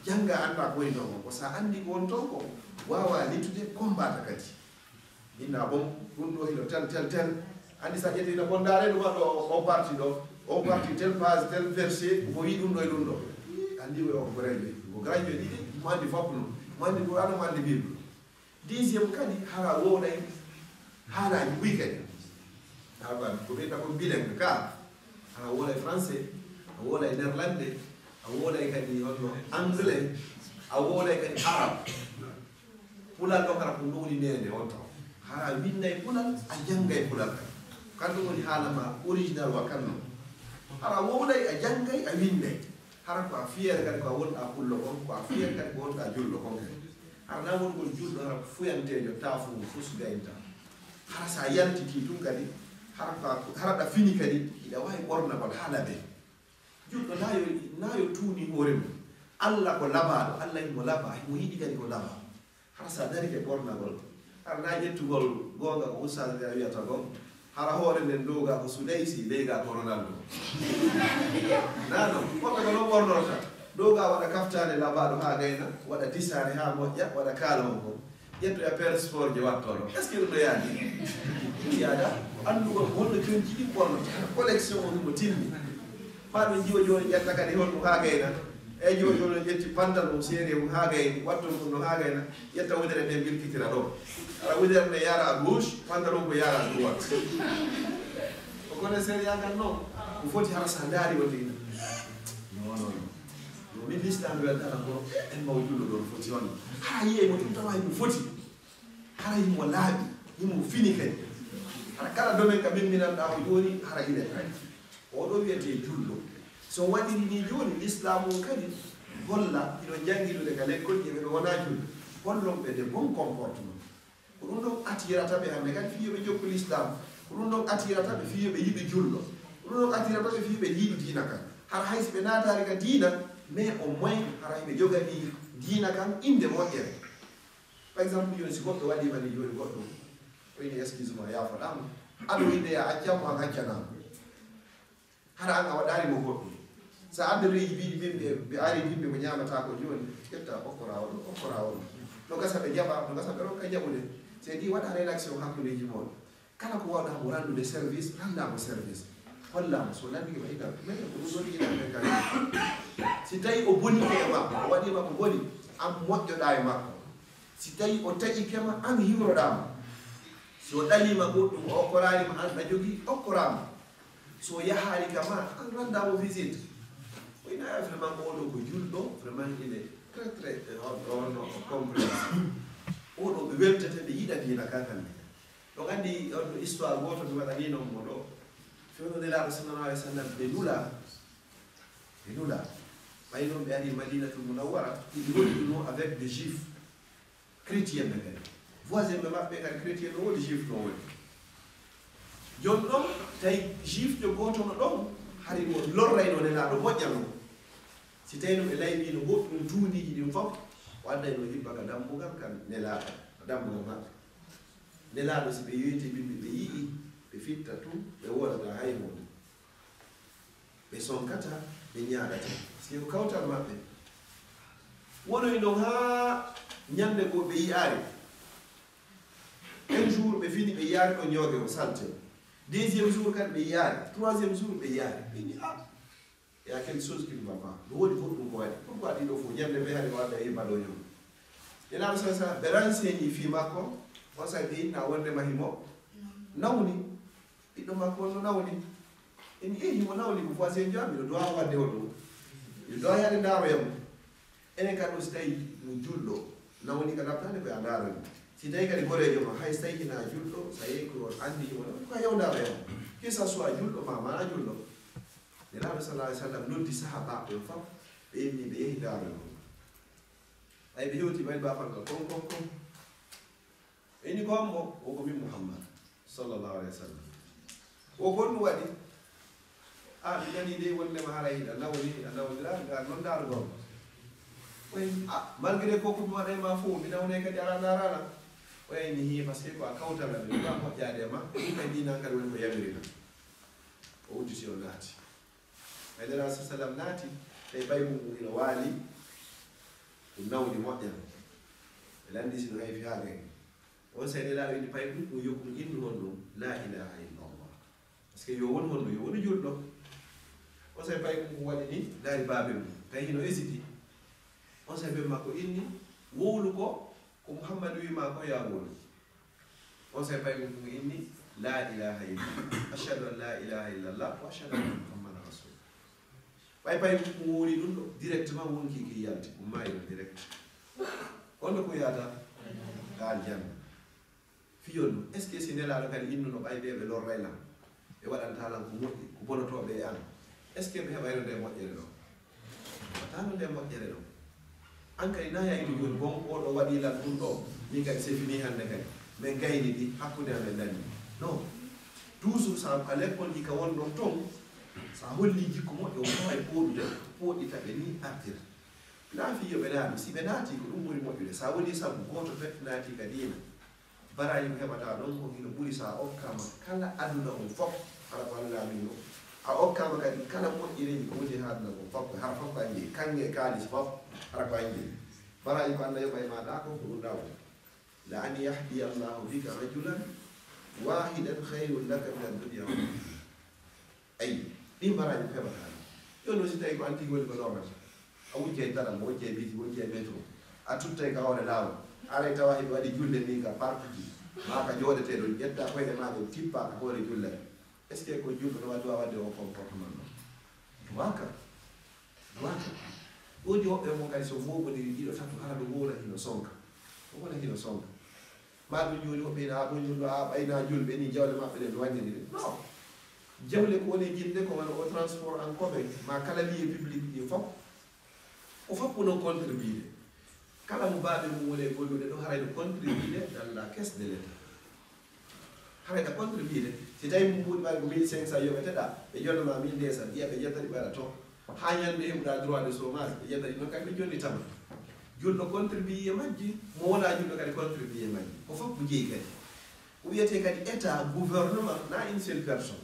Jannga annda ko woni ton ko. Ko sa anndi ko woni ton ko, waawa littude, combattre kadi. Inna bon, ɗum ɗo hino tel, tel, tel. Anndi sa ƴetti hino bondaare ɗum ɗo, o parti ɗo, o parti tel page, tel verset, ko wi ɗum ɗo e ɗum ɗo. Ih, anndi ko o ko gradué. Ko gradué ɗiɗi, mo anndi fof no. Mo anndi Qur'an, mo anndi Bible. Dixième kadi, hara wowlay haalaaji buy kadi. Hara ko ɓeyta ko bilingue ka. Hara wowlay français, a wowlay néerlandais, a wowlay kadi honno anglais, a wowlay kadi arabe. Pulal ɗo hara ko nowni nene on taw. Hara winday pulal, a janngay pulal kadi. Kanko woni haala ma original wa kanno. Hara wowlay, a janngay, a winday. Hara ko a fier kadi ko a wonɗa pullo kon, ko a fier kadi ko wonɗa julɗo kon kadi. Hara na wongol julɗo hara ko fuyanteejo, taafu mum fus gaynta. Hara sa yaltiti tun kadi, hara ko a, hara ɗa fini kadi, hiɗa waawi ɓornagol haala ɓe. Julɗo na yo, na yo tuuni hoore mum. Alla ko labaaɗo, Alla himo labaa, himo yiɗi kadi ko labaa. Hara sa darike ɓornagol, hara na ƴettugol goonga ko ustaas nde a wiyata kon, hara hoore nden dow ga ko Sudaysi, ley ga ko Ronaldo. Na non, woɓɓe ko non ɓornorta. Dow ga waɗa kaftaane labaaɗo haa gayna, waɗa disaare haa moƴƴa, waɗa kaala on kon. Ƴettoya paire sport je wattoɗo. Est-ce que ɗum no yaadi? Ɗum yaada. Anndugol ko honno conci ɗin ɓornata. Collection on himo timmi. Maa ɗum jiwo jooni ƴetta kadi honɗum haa gayna. Eyi, jiwo jooni on ƴetti pantalon seeri on haa gayni, watton ɗum no haa gayna. Ƴetta wudere nde bilkitira ɗo. Hara wudere nde yaara à gauche, pantalon ko yaara à droite. Ko connaisseur yagal non. Ko foti hara sa ndaari wonde ina. Non, non, non. Yo min lislaam weltana ko en mbaw jullo ɗo no foti on. Hara yiyey mo ɗum tawa himo foti. Hara himo laaɓi, himo fini kadi. Hara kala domaine ka memminanɗaa o jooni, hara ine kadi. Oɗo wiyetee julɗo. So waɗiri ni jooni, lislaam on kadi holla, hino janngidude ka lekkol, ɓe ɓe wonaa julɓe. Hollon ɓe de bon comportement. Ko ɗum ɗon attirata ɓe hannde kadi fii yo ɓe jokku lislaam. Ko ɗum ɗon attirata ɓe fii yo ɓe yiɗu julɗo. Ko ɗum ɗon attirata ɓe fii yo ɓe yiɗu diina kan. Hara hay si ɓe naataali ka diina, mais au moins hara hiɓe joganii diina kan innde moƴƴere. Par exemple, jooni si goɗɗo waɗiima ni jooni goɗɗum, o ini excuse ma, yaafoɗaama. Aɗa wiide ya accamo, an accanaama. Hara an a waɗaali mo goɗɗum. Sa adda leydi mbiɗi min ɓe, ɓe aari yimɓe ko ñaamataa ko jooni, ƴetta okkoraa o ɗo, okkoraa o ɗo. No gasa ɓe jaɓa, no gasa ɓe rokka jaɓude. Se ɗi waɗa rédaction hakkundeeji mon. Kala ko waawɗaa mo ranndude service, ranndaa mo service. Hollaa mo, so lanndike ma hikka, minen ko ɗum ɗon yiɗaa men kadi. Si tawii o bonike e makko, o waɗii ma ko boni, an moƴƴoɗaa e makko. Si tawii o taƴike ma, an hiwroɗaa mo. Si o ɗalii ma goɗɗum, o okkoraali ma, an ɗa jogii, okkoraa mo. Si o yahaali ka ma, an ranndaa mo visite. O ina vraiment oɗo ko julɗo, vraiment il est très, très, eh, on, on, on compréhension. Oɗo ɓe weltata, ɓe yiɗa diina kan hannde. On anndi on histoire gooto mi waɗanii non mo ɗo. Fewndo Nelaaɗo sallallahu alayhi wa sallam ɓe nula, ɓe nula. Ɓay non ɓe ari Madinatul Munawwara, hiɓe wonduno avec des juifs, chrétien ɓe kadi. Voisin ɓe maɓɓe kadi chrétien no woodi, juif no woodi. Jon ɗon tawi juifjo gooto no ɗon, hari mo lorrayno Nelaaɗo moƴƴano. Si tawi no ɓe layɓino goɗɗum tuundiiji ɗin fof, o addayno hibba ka dambugal kan Nelaaɗo, dambugal maɓɓe. Nelaaɗo si ɓe yoyti bimbi ɓe yi'i, ɓe fitta tun, ɓe wodata hay huunde. Ɓe sonkata, ɓe ñaaɗata. Si ko kawtal maɓɓe. Wonoy non haa ñande goo ɓe yi'aali. Un jour ɓe fini ɓe yi'aali ɗo ñooge o salte. Deuxième jour kadi ɓe yi'aali. Troisième jour ɓe yi'aali. Ɓe ni, ah, il y a quelque chose qui ne va pas. No woodi goɗɗum ko waɗi. Pourquoi ɗiɗo fof ñande ɓe hari o adda e baɗo ñoo? Nelaaɗo sa sa ɓe renseigni fii makko. On sa ɓe inna wonde ma himo nawni. Ɓiɗɗo makko on no nawni. En ƴeewi himo nawni ko voisin jaami no dowa wadde on ɗum. Yo dowa yaade ndaaroya mo. Enen kadi on si tawi mo julɗo nawni ka labtaade ko ya ndaara mo. Si tawi kadi goreejo ma hay si tawi hina julɗo, sa yehi ko on anndi himo nawni ko yaw ndaaroya mo. Que ça soit julɗo ma mana julɗo. Nelaaɗo sallallahu alayhi wa sallam noddi sahaabaaɓe on fof ɓe inni ɓe yehi ndaaroya mo. Ay ɓe hewti ɓay baafal ka kon kon kon. Ini ko hombo? O ko min Muhammad sallallahu alayhi wa sallam. O ko honɗum waɗi? A mi nani de wonde ma haray hiɗa nawni hiɗa nawni la ga non daru gom. Oy a malgré ko ko mi waɗay ma fo mi nawnay kadi ara narana. Oy ni hi parce que ko a kawtala mi ba moƴƴade ma. Ɗum kay dinan kadi woni ko yamirina. O udditi o naati. Ay nela sa sallam naati. Tawi ɓay mum ina waali. Ɗum nawdi moƴƴa. Ɓe lanndi sino hay fiyaagay. On sey nelaaɗo inni pay ɗum ɗum yo ɗum innu honɗum la ilaha illallah. Parce que yo won honɗum yo wonu julɗo. On sey pay ɗum ko waɗi ni daari baabe mum tawi hino hésité. On sey ɓe makko inni wowlu ko ko muhammadu wi ma ko ya wowlu. On sey pay ɗum ɗum inni la ilaha illallah, ashhadu an la ilaha illallah wa ashhadu anna muhammadan rasul. Ɓay pay mo wowli ɗum ɗo directement wonki ki yalti ummayi no direct. Honno ko yata ka aljanna? Fiyon ɗum est ce que si nelaɗo kadi innuno ɓay ɓe ɓe lorray lan ɓe waɗanta lan ko moƴƴi ko bonotoɓe e an? Est ce que ɓe heɓayno nde moƴƴere ɗo? Watano nde moƴƴere ɗo. An kadi na yayno joni bon oɗo waɗi lan ɗum ɗo min kadi c'est fini hande kadi min gayni ɗi hakkude amen nani. Non. Toujours sa a lekkol ɗi ka wonɗon ton sa holli jikku moƴƴo o wawi ɓoɗude ɓoɗɗita ɓe ni artir. Laafi yo ɓe naatu si ɓe naati ko ɗum ɓuri moƴƴude sa woni sabu goto pet naati ka diina. Baraji ko heɓata ɗon ko hino ɓuri sa okkama kala aduna on fof. Hara ko Allah min ɗo a okkama kadi kala moƴƴireji ko woni ha aduna kon fof hara fof ko anjeyi kanŋe e kalis fof. Hara ko anjeyi baraji ko Allah yoɓay ma ɗa ko ko ɗum ɗaw. La an yahdi allahu bika rajulan wahidan khayrun laka min addunya wa ma fiha. Ayi ɗin baraji ko heɓata ɗi. Yo no si tawi ko an tigi woni ko lorrata a wujjay dara mo wujjay bisi wujjay metro a tuttay ka hoore lawol aray tawa hiɓe waɗi julde ni ka parkuji ma ka joɗete ɗon ƴetta koyɗe ma ɗen tippa ka hoore julle. Est ce que ko julɗo no waɗi wawa waɗde o comportement ɗo? Waka. Waka. Ɗoji woɓɓe mon kadi so moɓodiri ɗiɗo tatu hara ɗo wowla hino sonka. Wowla hino sonka. Ma ɗum joni woɓɓe ina ɓoñuɗo a ɓayna julɓe ni jawle maɓɓe ɗe no waññani ɗe non. Jawle ko woni jinde ko wano o transport en commun ma kala lieu public ɗi fof. Ko fof ko non contribude kala mo baaɓe mum woni e gollude ɗo harayno contribude dans la caisse de l'état. Harayta contribude si tawi mum mbuɗi ɓaɗa ko mille cinq cent yoɓeteɗa ɓe jonnoma mille deux cent ɗiya ɓe ƴettani ɓaɗa to. Ha ñande heɓuɗa droit de chômage ɓe ƴetta ɗi noon kadi ɓe jonnitama. Julɗo contribué e majji mo wona julɗo kadi contribué e majji ko fof ko jeeyi kadi. Ko wiyete kadi état gouvernement na une seule personne.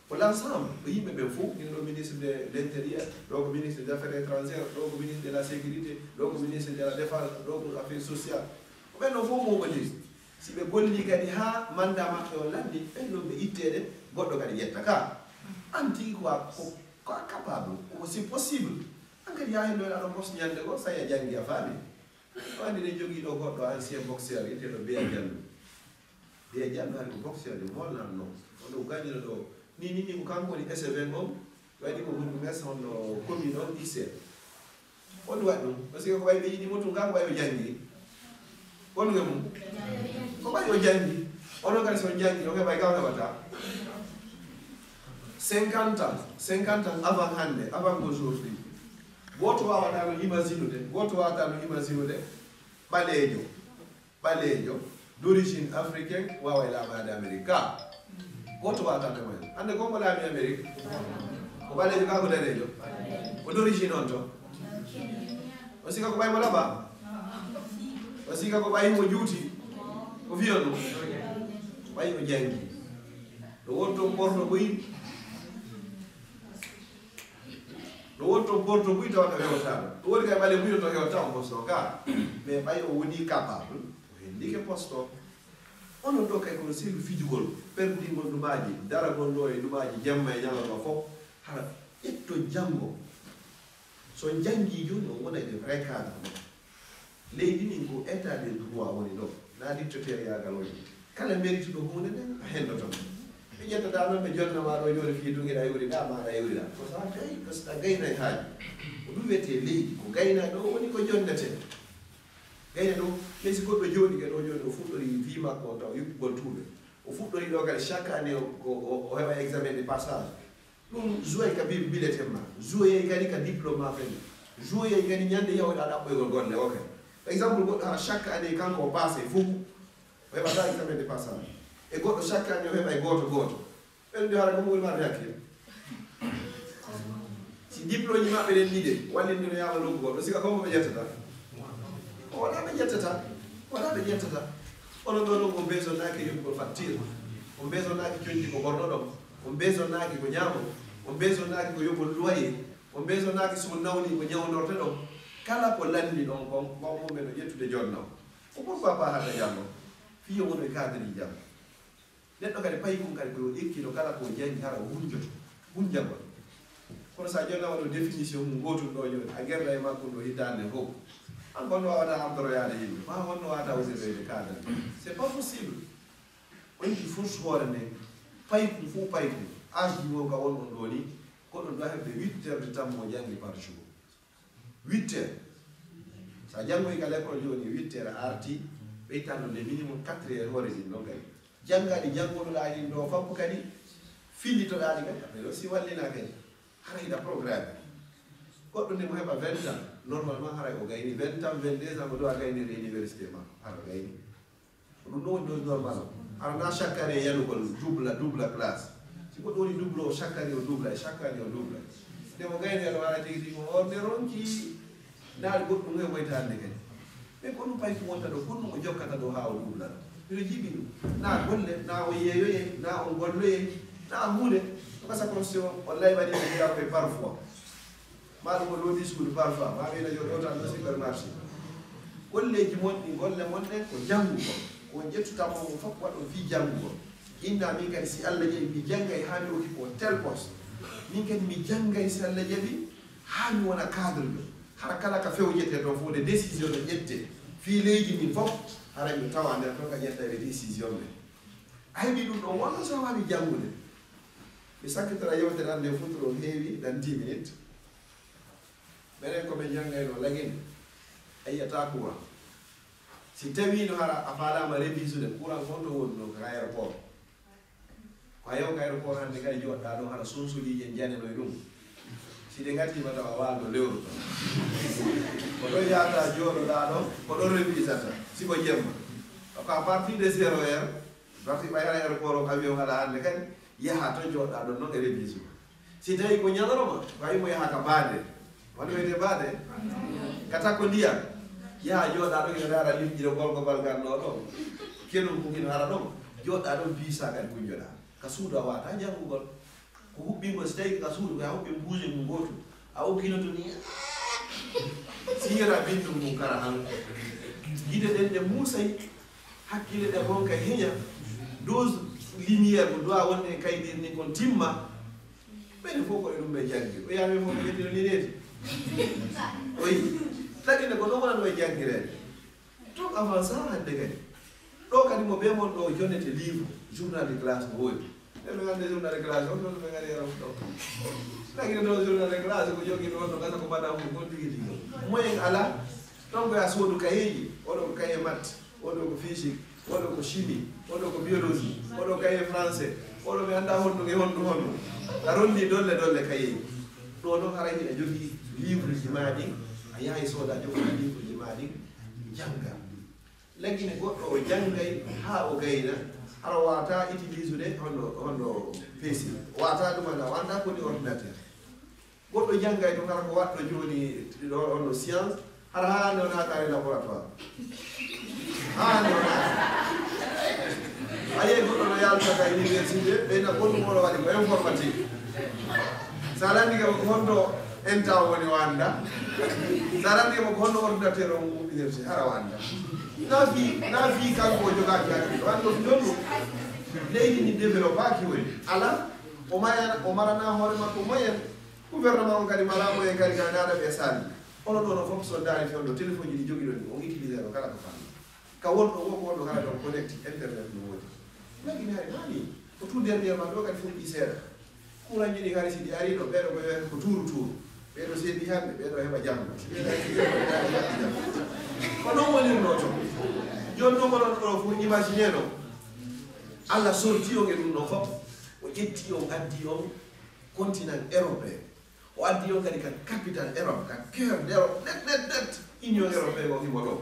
Ko l'ensemble ko yimɓe ɓen fof min ɗo ministre de l'intérieur ɗo ko ministre des affaires étrangères ɗo ko ministre de la sécurité ɗo ko ministre de la défense ɗo ko affaire sociale. Ko ɓen ɗo fof moɓodiri si ɓe golli kadi ha mandat maɓɓe o lanni ɓen ɗon ɓe ittede goɗɗo kadi ƴetta ka. An tigi ko a ko a capable ko c'est possible. An kadi ya henno aɗa bos ñande goo sa ya janngi a faami. O andi ɗen jogii ɗo goɗɗo ancien boxeur iteɗo beya jallu. Beya jallu hari ko boxeur de molnan non. Oɗo gañino ɗo ni ni ni ko kanko woni échevin on. Waɗi ko ɓuri ɗum es honno commune on ixel. Honɗum waɗi ɗum? Parce que ko wayi ɓe yiɗi mo tun kan ko wayi o janngi. Honɗum e mum? Ko wayi o janngi. Onon kadi so on njanngi, on heɓay ka on heɓata. Cinquante ans, cinquante ans avant hannde, avant aujourd'hui. Gooto waawata no imagine ude, gooto waawata no imagine ude. Ɓaleejo, ɓaleejo, d'origine africaine, waaway laamaade Amérique. Ka, gooto waawata no imagine. Hannde ko mo laami Amérique? Ko ɓaleejo, ka ko daneejo. Ko d'origine on to? O sika ko ɓay mo laɓa? O sika ko ɓay mo juuti? Ko fiyon ɗum? Ɓay o janngi. Ɗo wonto porto buy. Ɗo wonto porto buy tawa no hewtaano. Ɗo woni kay ɓale buy no to hewta on posto ka. Mais ɓay o woni capable, o hendike posto. Onon ɗo kay kono selu fijugol, perdingol numaaji, daragol ɗo e numaaji, jemma e ñalawma fof, hara ƴetto janngo. So on njanngi jooni, on wonay le vrai cadre mo. Leydi ndin ko état de droit woni ɗo, na dictatorial woni. Kala mérituɗo huunde nden, a henndoto mo. Ɓe ƴettata noon, ɓe jonna ma ɗo jooni fii tun hiɗa iwri ɗa, ma aɗa iwri ɗa. Ko so a gay-, ko so a gaynay haaju. Ko ɗum wiyetee leydi, ko gaynaa ɗo woni ko jonnetee. Gayna ɗum, mais si goɗɗo jooɗike ɗo jooni, o fuɗɗori vie makko on taw yuɓɓugol tuuɓe. O fuɗɗori ɗo kadi chaque année o, o, o, o heɓa examen de passage. Ɗum joué ka bi-, bulletin ma, joué kadi ka diplôme ma kadi, joué kadi ñande yahuɗa ɗaɓɓoygol golle o kadi. Par exemple, goɗɗo hara chaque année kanko o passe fof, o heɓata examen de passage. E goɗɗo chaque année o heɓa e gooto gooto. Ɓen mbi hara ko mo woni maɓɓe hakkille. Si diplôme ji maɓɓe ɗen ɗiɗe wallindinoyaama nokku goɗɗo, sika ko mo ɓe ƴettata? Ko wona ɓe ƴettata, wona ɓe ƴettata. Onon ɗo ɗon, on beesonnaaki yoɓugol facture, on beesonnaaki coñdi ko ɓornoɗon, on beesonnaaki ko ñaamon, on beesonnaaki ko yoɓon loyer, on beesonnaaki si on nawni ko ñawnorteɗon. Kala ko lanni ɗon kon, mawɓe men no ƴettude jonna on. Ko pourquoi pas hannde janngo? Fii yo won e cadre ji janngo. Neɗɗo kadi paykun kadi ko yo ekkito kala ko janngi hara o hunjoto, hunjagol. Kono so a jonnama ɗo définition mum gootun ɗo jooni, a gerda e makko ɗo hitaande fof. An kon no waawata ardoroyaade yimɓe, ma won no waawata aussi ɓeyde cadre. C'est pas possible. On ki force hoore nden, paykun fof paykun, âge ji mo ka won on ɗo ni, ko ɗon ɗo heɓde huit heures de temps mo janngi par jour. Huit heures. So a janngoyi ka l'école jooni, huit heures a arti, ɓeytanno le minimum quatre heures hoore ɗin ɗon kadi. Janngaɗi janngotoɗaa ɗin ɗo fappu kadi, fillitoɗaa ɗi kadi, après aussi wallina kadi. Hara hiɗa programme. Goɗɗo nde mo heɓa vingt ans, normalement haray o gayni vingt ans, vingt-deux ans, mo ɗo a gaynirde université ma, hara o gayni. Ko ɗum ɗo woni dose normal o. Hara na chaque année yanugol double, double classe. Si goɗɗo woni double o, chaque année o double, chaque année o double. Nde mo gayni aɗa waala tigi tigi mo, on nde ronki naari goɗɗum e woytaande kadi. Mais ko ɗum paykun wonta ɗo, ko ɗum o jokkata ɗo haa o double ɗo. Mino jiɓi ɗum. Na golle, na o yeeyoye, na o golloye, na huunde. Ko gasa kon si o, o laybani ɓe mbiya koye parfois. Ma ɗum o loodi suudu parfois, ma ɓeyna yo ɗo tan ɗo supermarché. Golleeji mon ɗi, golle mon ɗen ko janngugol. Ko on ƴettuta mo, mo fof waɗon fii janngugol. Inna min kadi si Allah jaɓi mi janngay haa mi okki ko tel poste. Min kadi mi janngay si Allah jaɓi haa mi wona cadre jo. Hara kala ka fewjetee toon fof nde décision no ƴettee. Fii leydi ndin fof, hara mi tawa nder toon ka ƴettayɓe décision ɓe. A heɓi ɗum ɗon wonno so a waawi janngude. Mi sakkitora yewtere an nde futuro heewi ɗan dix minutes. Minen ko min janngayno lagine, a yiyata courant. Si tawiino hara a faalaama révisude courant kon to wonno ka aéroport. Ko a yaw ka aéroport hannde kadi joɗɗa ɗon hara sunsuliije janenoy ɗum. Si ɗe ngatiima tawa waaldo lewru ton. Ko ɗon yahata jooɗoɗa ɗon, ko ɗon révisata, si ko jemma. Ko à partir de zéro heure, parti ɓay hara aéroport o avion hara hannde kadi, yaha ton joɗɗa ɗon non e révision. Si tawi ko ñalorma, ko a yimo yaha ka baade. Wano wiyete baade? Ka takko ndiyam. Yaha jooɗa ɗon, ina ndaara liƴƴi ɗo, golko balgal ɗo ɗon. Kenum ko ina hara ɗon. Jooɗa ɗon, biisa kadi kunjoɗa. Ka suudu a wata janngugol. Ko huɓɓingol, si tawi ka suudu, ko a huɓɓi buuje mum gootu. A okkinoto ni. Siyera binndum mum kara han. Gide ɗen ɗe muusay. Hakkille ɗe ronka heña. Dose lumière ko doit wonde e kaydir ni kon timma. Ɓeyde fof ko e ɗum ɓe janngi. O yaami fof ko ƴettino ni neeti. O yi. Taginde ko ɗum wonano e janngireede. Donc avant ça hannde kadi. Ɗo kadi mo ɓe mon ɗo jonnete livre, journal de classe no woodi. Ɓe ɓe ngannde journal de classe o, ɗon ɓe ngari yara ɗo. Taginde ɗo journal de classe ko jogi ɗo, no gasa ko mbaɗa mum kon tigi tigi. Moyen ala. Donc ya soodu kayeeji, oɗo ko kaye mat, oɗo ko physique. Oɗo ko chimie, oɗo ko biologie, oɗo kaye français, oɗo mi annda honno e honno honno. A rondi dolle dolle kaye. Ɗo noon haray hiɗa jogii livre ji maa ɗin, a yahay sooda jogii livre ji maa ɗin, jannga. Lagine goɗɗo o janngay haa o gayna, hara wata utiliser de honno honno P C, wata ɗum ana wanda ko ni ordinateur. Goɗɗo janngay ɗum hara ko waɗɗo jooni ɗo onno science, hara haa nde wona kare laboratoire. Haa nde wona. A yiyay goɗɗo no yalta ka université, ɓeyna gonɗum oɗo waɗi ko informatique. Sa lanndike mo ko honto enta o woni o annda. Sa lanndike mo ko honno ordinateur on huɓɓinirte, hara o annda. Na fi na fi kanko o jogaaki hakkille, wano ɗum jonnum. Leydi ndi développaki woni ala o mayana o marana hoore makko moyen. Gouvernement on kadi mala moyen kadi ka naada ɓe sali. Onon ɗo no fof so daari fewndo téléphone ji ɗi jogiɗon ɗi on utilisé ɗo kala ko fanni. Ka wonɗo wo ko wonɗo kala ɗon connecte internet no woodi. Lagine hari nani ko tout dernièrement ɗo kadi fof ɗi seeɗa. Courant ji ɗi hari si ɗi ari ɗo ɓeɗo ko wiyata ko tuuru tuuru. Ɓeɗo seeɗi hande ɓeɗo heɓa jamma. Ko non wonirno to. Joni noon onon ɗo fof imagine ɗo. Allah sorti on e ɗum ɗo fof. O ƴetti on addi on continent européen. O addi on kadi ka capital Europe, ka cœur d'Europe, net net net. Union européen o himo ɗo,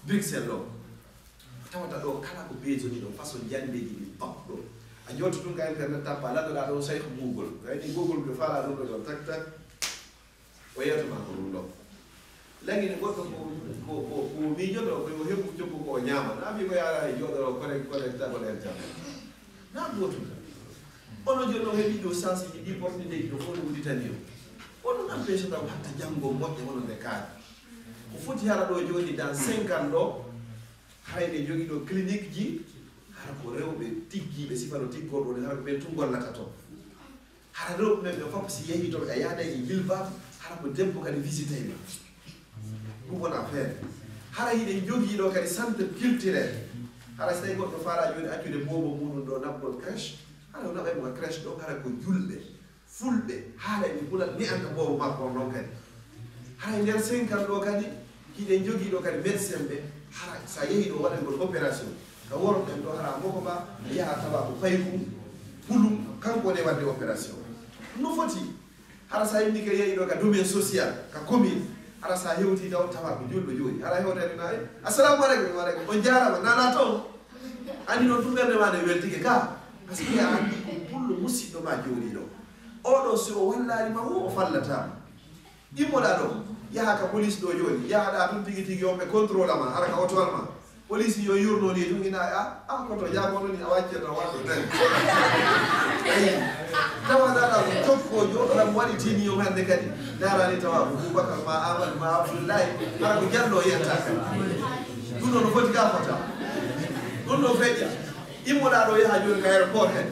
Bruxelles ɗo. Tawata ɗo kala ko besoin ɗo façon janndeeji ɗin pap ɗo. A jooto tun ka internet tappa landoɗa ɗon saytu Google. Kayni Google ɓe faala ɗum ɗo ɗon tak tak. O yeeto ma ko ɗum ɗo. Lagine goɗɗo ko ko ko ko miijoto ko yo heɓu coggu ko o ñaama. Na fi ko yaara e jooɗoro connect connect tago ɗen jam. Na gootum. Ono joni on heɓi ɗo sensibiliser porte ndeydi ɗo fof no udditani o. On ɗum empêche taw hatta janngo moƴƴa wonande kaari. Ko foti hara ɗo joni dans cinq ans ɗo, hay ɓe jogui ɗo clinique ji, hara ko rewɓe tiggiɓe sifa no tiggorɗo ni hara ko ɓen tun gollata toon. Hara rewɓe men ɓe fof si yeehi toon a yaada e jilbab, hara ko debbo kadi visitey ma. Ɗum wona feere. Hara hiɗen jogii ɗo kadi centre culturel. Hara so tawi goɗɗo faala jooni accude boobo muɗum ɗo naɓgol crèche, hara o naɓay mo crèche ɗo hara ko julɓe fulɓe haala e pulal ne'anta boobo makko on ɗon kadi. Hara e nder cinq ans ɗo kadi hiɗen jogii ɗo kadi médecin ɓe, hara so a yehii ɗo waɗangol opération ka worɓe ɓen ɗo hara moko ba yaha tawa ko paykum pulum kanko woni waɗde opération. No foti. Hara sa yimɓe ke yeeyi ɗo ka domaine social ka commune, hara sa hewti taw tawa ko julɗo jooɗi hara hewtani ma e assalamu aleykum wa aleykum on jarama nana toon. Anndi noon tun ɓernde ma nde weltike ka parce que a anndi ko pullo musiɗɗo ma jooɗi ɗo. Oɗo si o wallali ma wo o fallata ma. Immoɗa ɗo yaha ka police ɗo jooni yahaɗa tun tigi tigi on ɓe contrôle ma hara ka otoal ma. Police yo yurno ni ɗum ina a an koto jaagono ni a waccirno waɗo tan. Ayi tawa dara ko tokkojo ɗam waɗi tini yo hande kadi darani tawa ko bubakar ma amadou ma abdoullahi hara ko jallo yetta kadi. Ɗum ɗo no foti ka fota. Ɗum ɗo feƴƴa. Immoɗa ɗo yaha joni ka aéroport hen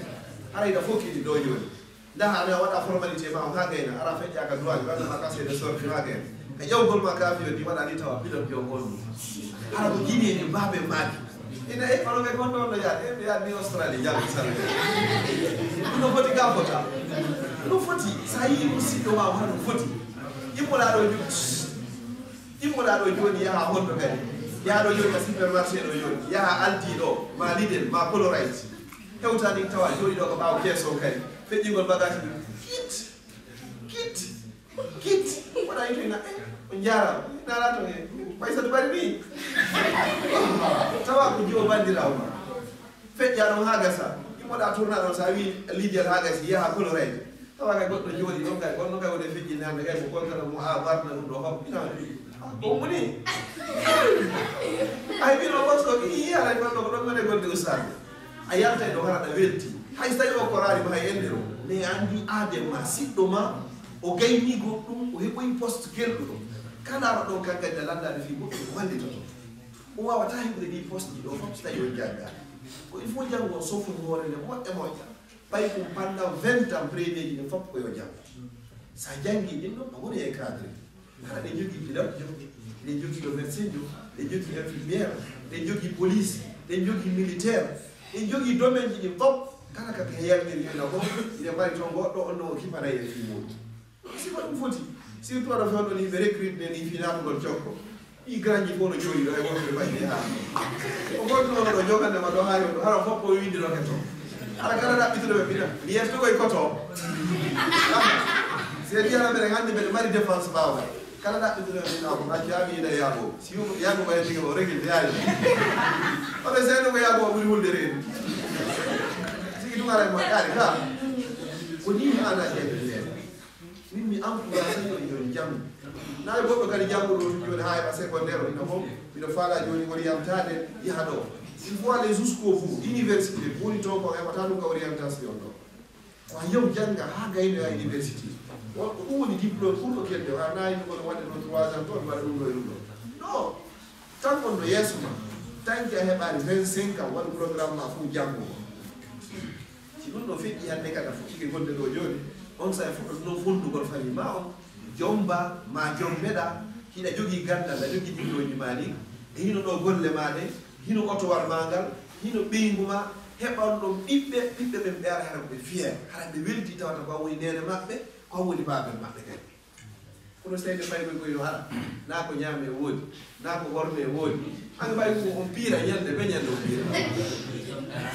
hara ina fokkiti ɗo joni. Ndaha ana waɗa formalité ma o ha gayna ara feƴƴa ka droit walla ma ka seede sorti ha gayna ka ƴawgol ma ka fiyo ni waɗani tawa pilote yo on. Hara ko guinéen e baabe maaki. Ina e kono kay kon ɗon no yaade ɓe yaade ni australie jal sal. Ɗum no foti ka fota. Ɗum foti sa yi musiɗɗo ma wano foti. Immoɗa ɗo joni immoɗa ɗo joni yaha honto kadi. Yaha ɗo joni ka supermarché ɗo joni yaha aldi ɗo ma lidel ma colorite. Hewtani tawa jooɗi ɗo ko ɓaawo kees on kadi feƴƴingol bagage ɗum kit kit kit. Wona yitoyna e o jarama nana to e ɓaysatu ɓari ni. Tawa ko jiwo bandirawo ma feƴƴa ɗon ha gasa. Immoɗa tourna ɗon sa wi lidiyal ha gasi yaha colorayde. Tawa kay goɗɗo jooɗi ɗon kay wonno kay woni feƴƴi nande kay ko kontara mo a warna ɗum ɗo hop ina waɗi. Ko muni. Ay wino ɓorso ki yiyara ɗon ɗo ko ɗon mone gonde ustade. A yalta e ɗo hara ɗa welti hay so tawi o koraari ma hay enɗe o mais anndi aaden ma siɗɗo ma o gayni goɗɗum o heɓoyi poste kelɗuɗo. Kalaama ɗon kankadi a lanndaade fii goɗɗum wallitoto. O waawata heɓude ɗii poste ji ɗo fof so tawi o janngaani. Ko il faut janngo o sofun hoore nde moƴƴa moƴƴa. Ɓay ɗum pendant vingt ans premier ji ɗin fof ko yo janngo. So a janngii ɗin ɗon a woni e cadre. Hara ɗe jogii pilote jo, ɗe jogii ɗo médecin jo, ɗe jogii infirmière, ɗe jogii police, ɗe jogii militaire, ɗe jogii domaine ji ɗin fof. Kala ka ke yaltiri ina fof ine mari toon goɗɗo on no o kipanay e fii muɗum. Sifa ɗum foti surtout aɗa fewndo ni ɓe recrute ɓe ni fii naatugol cokko. Ɗi granji fof no jooɗi ɗo e wonɓe ɓayde haa. O goɗɗo ɗo ɗo jogande ma ɗo haa yonɗo hara fof ko winndi ɗo ketto. Hara kala ɗaɓɓituɗo ɓe pina. Mi yetto koye koto. C'est bien, mbeɗen anndi mbeɗe mari défense baawɗo. Kala ɗaɓɓituɗo ɓe pina ko acca mi ina yaago. Si yaago ma yettike o regi yaago. Oɗo seeɗa ko yaago o ɓuri hulde reedu. Sigi ɗum ara e mo yaari ka. Ko ni mi ana jeyde ndeen. Min mi encourage yo yo janngu. Na e goɗɗo kadi jannguɗo to joni haa heɓa secondaire o ina fof. Miɗo faala joni orientade yaha ɗo. Il faut aller jusqu'au bout. Université woni toon ko heɓata ɗum ka orientation ɗo. Ko a yew jannga haa gaynoya université. Won ko ɗum woni diplôme ɓurɗo kelde. Wa nayi ko waɗde ɗo trois ans toon waɗa ɗum ɗo e ɗum ɗo. Non. Tan on no yeeso ma. Tanki a heɓaani vingt-cinq ans waɗu programme ma fof janngo. Si ɗum ɗo feƴƴi hannde kadi a fuɗɗike golde ɗo jooni, on sa e fuɗɗoto noon fonndugol famille ma on, jomba ma jombeɗa, hiɗa jogii ganndal, a jogii diplômeji ma ɗi, e hino ɗo golle ma ɗe, hino otowal ma ngal, hino ɓeyngu ma, heɓa on ɗon ɓiɓɓe, ɓiɓɓe ɓen ɓe ara hara ko ɓe fier, hara ɓe weldi tawata ko a woni neene maɓɓe, ko a woni baaben maɓɓe kadi. Kono seyde fay koy koy no hara, na ko ñaame woodi, na ko worme woodi. An fay ko on piira ñande be ñande on piira.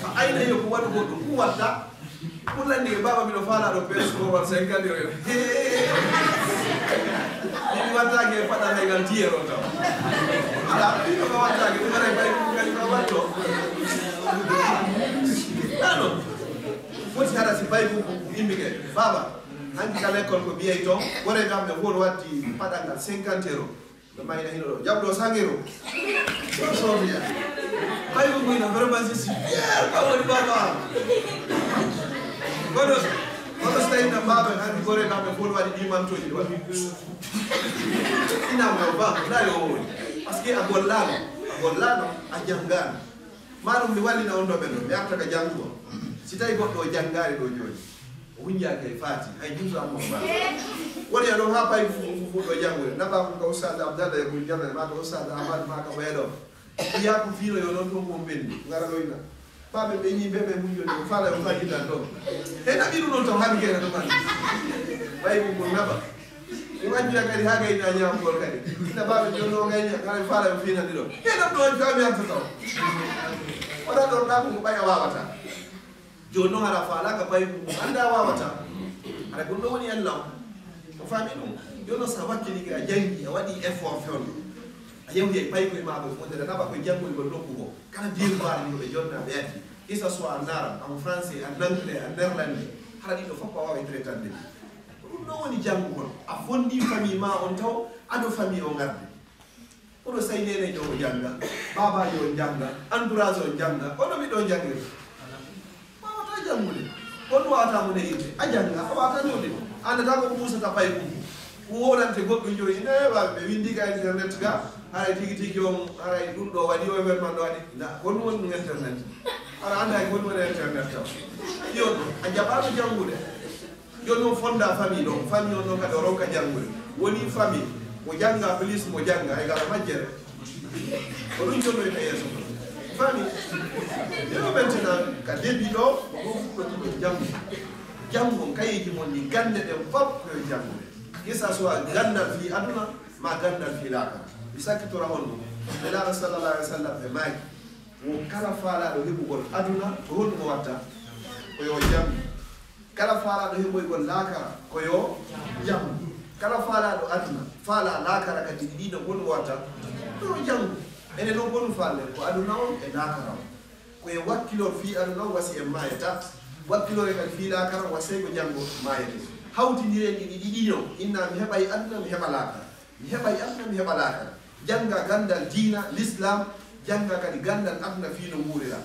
Fa ayna yo ko waɗu goɗɗum, ɗum watta. Pour landi e baba mino faala ɗo pes ko war cinquante euro. Min wattaake e paɗa haygal tiye ɗo taw. Ala ɗiɗo ko wattaake ɗum waɗa fay ko kañ ko watto. Nano. Foti hara si fay ko immi ke baba. Hanki ka l'école ko biyey toon, gore kam ɓe fof watti paɗal ngal cinquante euro. Ɓe mayna hino ɗo, jaɓɗo cent euro. Ɗo sofiya. Fay ko muyna vraiment je suis fier ka woni baba. Kono kono so tawi na mbaɓe hanki gore kam ɓe fof waɗi ɗi mantoji ɗi waɗi. Inam ɗo ba, na yo o woni. Parce que a gollano, a gollano, a jangano. Maɗum mi wallina on ɗo ɓen ɗo, mi arta ka janngugol. Si tawi goɗɗo o janngaali ɗo jooni, o hunnjaaki hay faati, hay juuso amma o faati. Woni a ɗon haa payi ko ɗum fof ɗo janngude. Naba ko ka Ustaz Abdallah e Bun Jamal, maa ka Ustaz Ahmad, maa ka ɓeeɗo. Yaa ko fiilo yo noon ɗum ko ɓenni, ngara ɗo ina. Faa ɓe ɓe ñii ɓe ɓe muññol ɗum, fala yo fajidan ɗo. E naɓi ɗum ɗon taw hami kene ɗo mani. Ɓay ko ko naba. Mi wajjira kadi haa gayna ñaamugol kadi. Ina baaɓe jonno gayna, kala mi faala mi fiinani ɗo. He ɗam ɗo wajju ami arta taw. Wona ɗon ɗa ko ɓay a waawata. Jooni noon hara faalaaka payi ko annda a waawata. Hara ɗum ɗo woni Allah o. O faami ɗum. Jooni noon so a wakkilike a janngi, a waɗi effort fewndo. A yewti e payi koye maa ko fodde naɓa koye janngol ngol nokku goo. Kala devoir ɗi ko ɓe jonna ɓe addi. Que ça soit en arabe, en français, en anglais, en néerlandais. Hara ɗiɗo fof ko a waawi traitande. Ko ɗum ɗo woni janngugol. A fonndii famille maa on taw, ado famille o ngarde. Kono say neeneejo o jannga, baabaajo o jannga, entourage o jannga, kono miɗo janngir. Waawata janngude. Kono waawata mo ne'irde. A jannga, a waawata newde. Annata ko ko musata payi ɗum. Ko wonante goɗɗum joyi. Ne waawi ɓe winndi ka internet ga. Haray tigi tigi on, haray ɗum ɗo waɗi, o événement ɗo waɗi. Na, ko ɗum woni ɗum internet. Aɗa annda hay ko ɗum woni internet taw. Yo, a jaɓaano janngude. Jooni on fonda famille ɗo, famille on noon kadi o ronka janngude. Woni famille, mo jannga plus mo jannga, e gara majjere. Ko ɗum jonnoyta yeeso. Famille, yo maintenant, ka début ɗo, ko ɗum fuɗɗotiɗo janngu. Janngo, kayeji mon ɗi gannde ɗen fof ko yo janngude. Que ça soit ganndal fii aduna, ma ganndal fii laakara. Mi sakkitora on ɗum. Nelaaɗo sallallahu alaihi wa sallam ɓe maaki. Wo kala faalaaɗo heɓugol aduna, ko honɗum o watta? Ko yo janngu. Kala faalaaɗo heɓoygol laakara, ko yo janngu. Kala faalaaɗo aduna, faala laakara kadi, ɗiɗi ɗiɗo, ko honɗum o watta? Ko yo janngu. Enen noon, ko honɗum faalɗen? Ko aduna on e laakara on. Ko e wakkilor fii aduna on, wasi en maayata. Wakkilore kadi fii laakara on, wasay ko janngo maayete. Hawtindiren ɗi ɗiɗi ɗiɗo, inna mi heɓay aduna, mi heɓa laakara. Mi heɓay aduna, mi heɓa laakara. Jannga ganndal diina, l'islam, jannga kadi ganndal aduna fii no nguurira.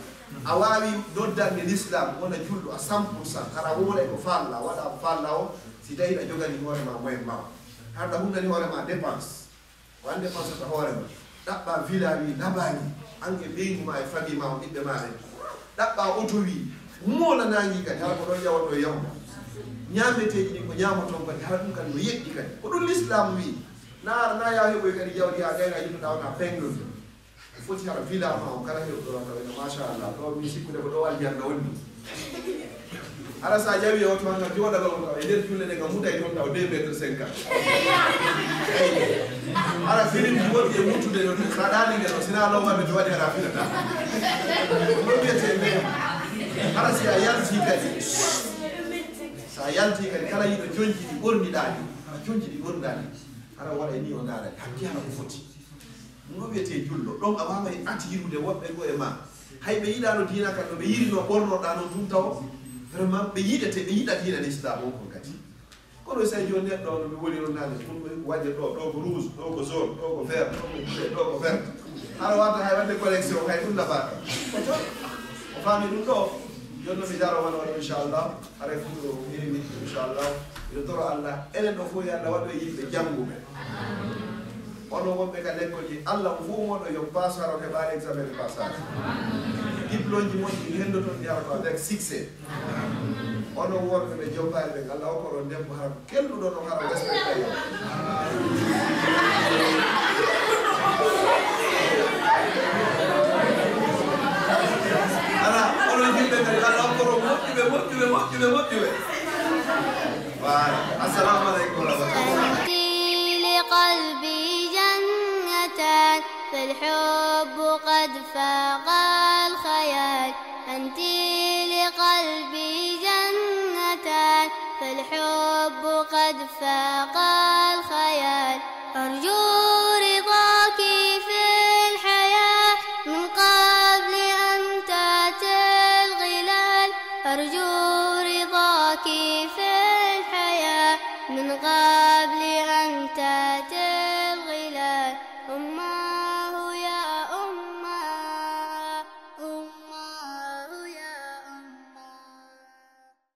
A waawi noddande l'islam, wona julɗo à cent pour cent, hara wooday ko faalla, waɗa ko faalla o, si tawi a jogani hoore ma moyen ma. Hara a hunnani hoore ma dépense. Ko an dépensata hoore ma. Ɗaɓɓa villa wi, labaani, an e ɓeyngu ma e famille ma o, ɓiɓɓe ma ɓen. Ɗaɓɓa oto wi, moolanaangi kadi, hara ko ɗon yawatno yawma. Ñaameteeji ɗin ko ñaamoton kadi, hara ɗum kadi no yeɗɗi kadi. Ko ɗum l'islam wi. Na ara na yaa heɓoy kadi jawdi haa gayna yimɓe ɗawna pengol. Ko foti hara villa ma o kala heɓɗo ɗo taw ina machallah. Ɗo mi sikkude ko ɗo aljanna wonni. Hara sa ƴawi e oto han, ngam joɗa ɗon, taw e nder julle ɗe, ngam mutay toon, taw deux mètres cinquante. Hara firimji woɗɗi e muttude ɗon, sa ɗaani nge ɗon, sina lowal ɓe to waɗi hara finata. Ɗum wiyetee mem. Hara si a yalti kadi, sa yalti kadi, kala yiɗo coñji ɗi ɓorniɗaa ɗi, hara coñji ɗi ɓorniɗaa ɗi, hara waɗa ni o ndaara, hakke hara ko foti. Ɗum ɗo wiyetee jullo. Ɗon a waaway atiirude woɓɓe goo e ma. Hay ɓe yiɗaano diina kan no ɓe yiɗirno ɓornoɗaa non tun tawo. Vraiment, ɓe yiɗete, ɓe yiɗa diina l'islam on kon kadi. Kono say jooni neɗɗo on no mi woni on naane, ɗum ko waɗde ɗo, ɗo ko rouge, ɗo ko jaune, ɗo ko vert, ɗo ko bleu, ɗo ko vert. Hara wata hay waɗde collection, hay ɗum nafaaka. Ko to? O faami ɗum ɗo. Jooni no mi daro wano waɗo, inchallah. Haray fof ko heewi, inchallah. Miɗo toro Allah, enen ɗo fof yo Allah waɗu e yimɓe jannguɓe. Onon wonɓe ka lekkolji, Allah mo fof moɗo yo paas haro heɓa examen de passage. Diplôme ji mon ɗi hendoton ɗi haro ko avec succès. Onon worɓe ɓe jombaali ɓen, Allah hokkoɗon debbo hara kelɗuɗo no hara respecta yo. Ala, onon yimɓe kadi, Allah hokkoɗon moƴƴuɓe, moƴƴuɓe, moƴƴuɓe, moƴƴuɓe. Voilà. Assalamu alaikum wa rahmatullah. أنت لقلبي جنتان، فالحب قد فاق الخيال. أنت لقلبي جنتان، فالحب قد فاق الخيال. أرجو